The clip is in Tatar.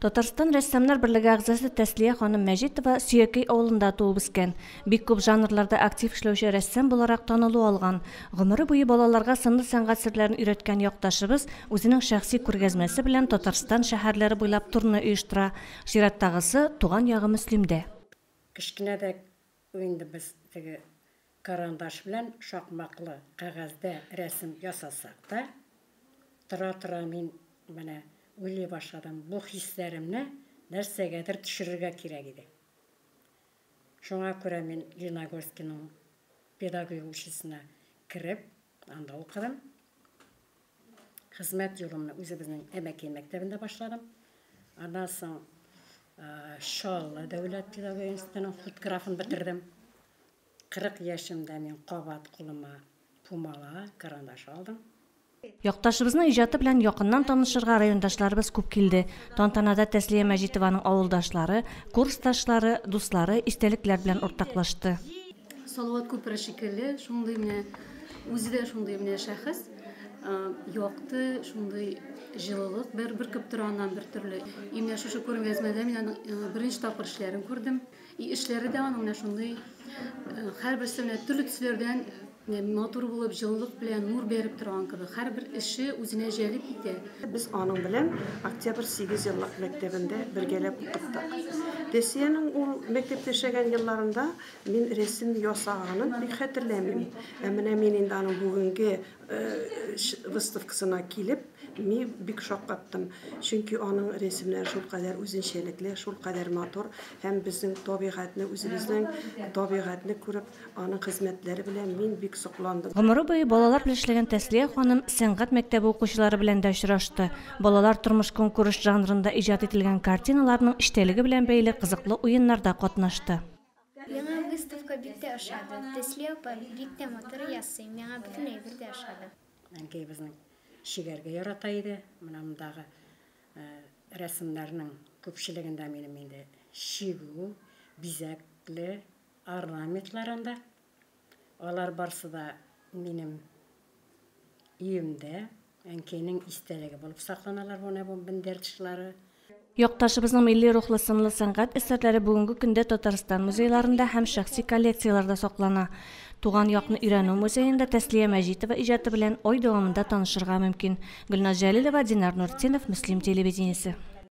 Татарстан Рәссамнар берлеге әгъзасы Тәслия ханым Мәҗитова Сөякәй авылында туып үскән. Бик күп жанрларда актив эшләүче рәссам буларак танылу алган. Гомере буе балаларга сынлы сәнгать серләрен өйрәткән якташыбыз үзенең шәхси күргәзмәсе белән Татарстан шәһәрләре буйлап турны оештыра. Чираттагысы, туган ягы Мөслимдә. Кечкенәдә инде без теге карандаш белән шакмаклы кәгазьдә рәсем ясасак та, тора-тора мин менә уйлый башладым, бу хисләремне нәрсәгәдер төшерергә кирәк иде. Шуңа күрә мин Леногорскийның педагогик училищесына кереп, анда укыдым. Хезмәт юлымны үзебезнең Әмәкәй мәктәбендә башладым. Аннан соң Чаллы дәүләт педагогия институтының худграфын бетердем. 40 яшемдә мин кабат кулыма пумала, карандаш алдым. Якташыбызның иҗаты белән якыннан танышырга райондашларыбыз күп килде. Тантанада Тәслия Мәҗитованың авылдашлары, курсташлары, дуслары истәлекләр белән уртаклашты. Салават күпере шикелле, шундый менә үзе дә шундый менә шәхес, якты, шундый җылылык бер бөркеп тора аннан бер төрле. И менә шушы күргәзмәдә мин аның беренче тапкыр эшләрен күрдем. И эшләре дә аның менә шундый, һәрберсе менә төрле төсләрдән матур булып, җылылык белән нур бәреп торган кебек. Һәрбер эше үзенә җәлеп итә. Без аның белән Октябрь 8 еллык мәктәбендә бергәләп укыттык. Тәслиянең ул мәктәптә эшләгән елларында мин рәсем ясаганын бик хәтерләмим. Ә менә мин инде аның бүгенге выставкасына килеп, мин бик шаккаттым. Чөнки аның рәсемнәре шулкадәр үзенчәлекле, шулкадәр матур һәм безнең табигатьне, үзебезнең табигатьне күреп, аның хезмәтләре белән мин бик сокландым. Гомере буе балалар белән эшләгән Тәслия ханым сәнгать мәктәбе укучылары белән дә очрашты. Балалар тормыш-көнкүреш жанрында иҗат ителгән картиналарның эчтәлеге белән бәйле кызыклы уеннарда катнашты. Миңа выставка бик тә ошады. Тәслия апа бик тә матур ясый. Миңа бөтен әйбер дә ошады. Әнкәй безнең чигәргә ярата иде. Менә мондагы рәсемнәрнең күпчелегендә минем инде чигү, бизәкле орнаментларында. Алар барсы да минем өемдә, әнкәйнең истәлеге булып сакланалар, менә бу мендәр тышлары. Якташыбызның милли рухлы сынлы сәнгать әсәрләре бүгенге көндә Татарстан музейларында һәм шәхси коллекцияләрдә саклана. Туган якны өйрәнү музеенда Тәслия Мәҗитова иҗаты белән ай дәвамында танышырга мөмкин. Гөлназ Җәлилова, Динар Нуртдинов, Мөслим телевидениесе.